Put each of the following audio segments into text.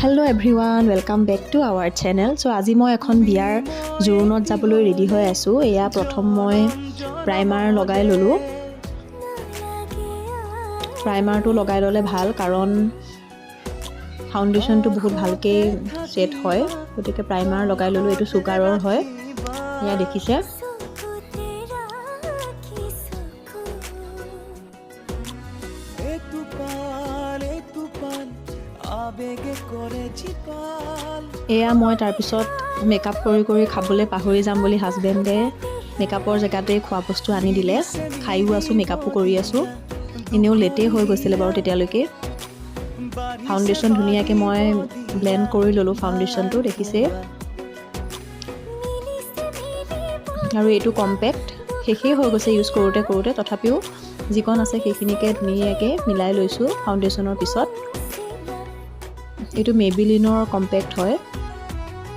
Hello everyone, welcome back to our channel. So আজি মই এখন বিয়াৰ জোৰোণত যাবলৈ ৰেডি হৈ আছোঁ। এয়া প্ৰথম মই প্ৰাইমাৰ লগাই ল'লোঁ। প্ৰাইমাৰটো লগাই ল'লে ভাল, কাৰণ ফাউণ্ডেশ্যনটো বহুত ভালকৈ ছেট হয়। গতিকে প্ৰাইমাৰ লগাই ল'লোঁ। এইটো চুগাৰৰ হয়, এয়া দেখিছে। এয়া মই তাৰপিছত মেকআপ কৰি কৰি খাবলৈ পাহৰি যাম বুলি হাজবেণ্ডে মেকআপৰ জেগাতেই খোৱা বস্তু আনি দিলে। খায়ো আছোঁ, মেকআপো কৰি আছোঁ। এনেও লেটেই হৈ গৈছিলে বাৰু তেতিয়ালৈকে। ফাউণ্ডেশ্যন ধুনীয়াকৈ মই ব্লেণ্ড কৰি ল'লোঁ। ফাউণ্ডেশ্যনটো দেখিছে। আৰু এইটো কম্পেক্ট শেষেই হৈ গৈছে ইউজ কৰোঁতে কৰোঁতে। তথাপিও যিকণ আছে সেইখিনিকে ধুনীয়াকৈ মিলাই লৈছোঁ ফাউণ্ডেশ্যনৰ পিছত। এইটো মেবিলিনৰ কম্পেক্ট হয়।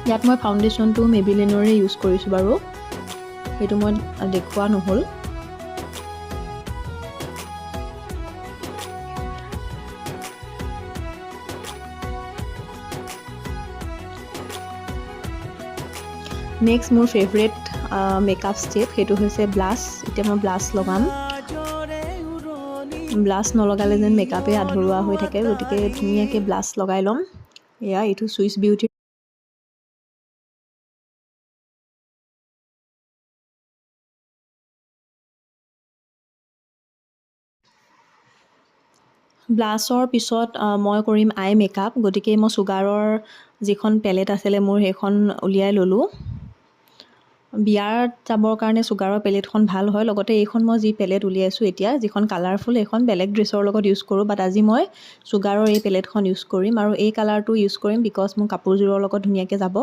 ইয়াত মই ফাউণ্ডেশ্যনটো মেবিলিনৰে ইউজ কৰিছোঁ বাৰু, সেইটো মই দেখুওৱা নহ'ল। নেক্সট মোৰ ফেভৰেট মেকআপ ষ্টেপ, সেইটো হৈছে ব্লাছ। এতিয়া মই ব্লাছ লগাম। ব্লাছ নলগালে যেন মেকআপেই আধৰুৱা হৈ থাকে, গতিকে ধুনীয়াকৈ ব্লাছ লগাই ল'ম। এয়া এইটো চুইচ বিউটি। ব্লাছৰ পিছত মই কৰিম আই মেকআপ। গতিকে মই চুগাৰৰ যিখন পেলেট আছিলে মোৰ, সেইখন উলিয়াই ল'লোঁ। বিয়াত যাবৰ কাৰণে চুগাৰৰ পেলেটখন ভাল হয়। লগতে এইখন মই যি পেলেট উলিয়াইছোঁ এতিয়া, যিখন কালাৰফুল, এইখন বেলেগ ড্ৰেছৰ লগত ইউজ কৰোঁ। বাট আজি মই চুগাৰৰ এই পেলেটখন ইউজ কৰিম আৰু এই কালাৰটো ইউজ কৰিম, because মোৰ কাপোৰযোৰৰ লগত ধুনীয়াকৈ যাব।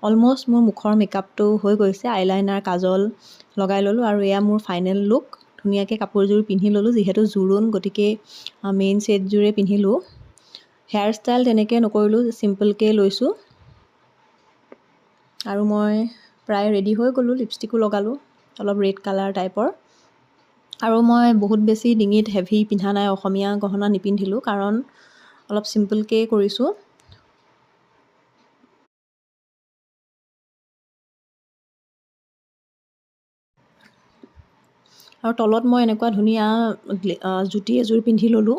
অলম'ষ্ট মোৰ মুখৰ মেকআপটো হৈ গৈছে। আইলাইনাৰ, কাজল লগাই ল'লোঁ আৰু এয়া মোৰ ফাইনেল লুক। ধুনীয়াকৈ কাপোৰযোৰ পিন্ধি ল'লোঁ। যিহেতু জোৰোণ, গতিকে মেইন ছেটযোৰে পিন্ধিলোঁ। হেয়াৰ ষ্টাইল তেনেকৈ নকৰিলোঁ, চিম্পলকৈ লৈছোঁ আৰু মই প্ৰায় ৰেডি হৈ গ'লোঁ। লিপষ্টিকো লগালোঁ অলপ ৰেড কালাৰ টাইপৰ। আৰু মই বহুত বেছি ডিঙিত হেভি পিন্ধা নাই, অসমীয়া গহনা নিপিন্ধিলোঁ, কাৰণ অলপ চিম্পলকৈ কৰিছোঁ। আৰু তলত মই এনেকুৱা ধুনীয়া জুতি এযোৰ পিন্ধি ল'লোঁ।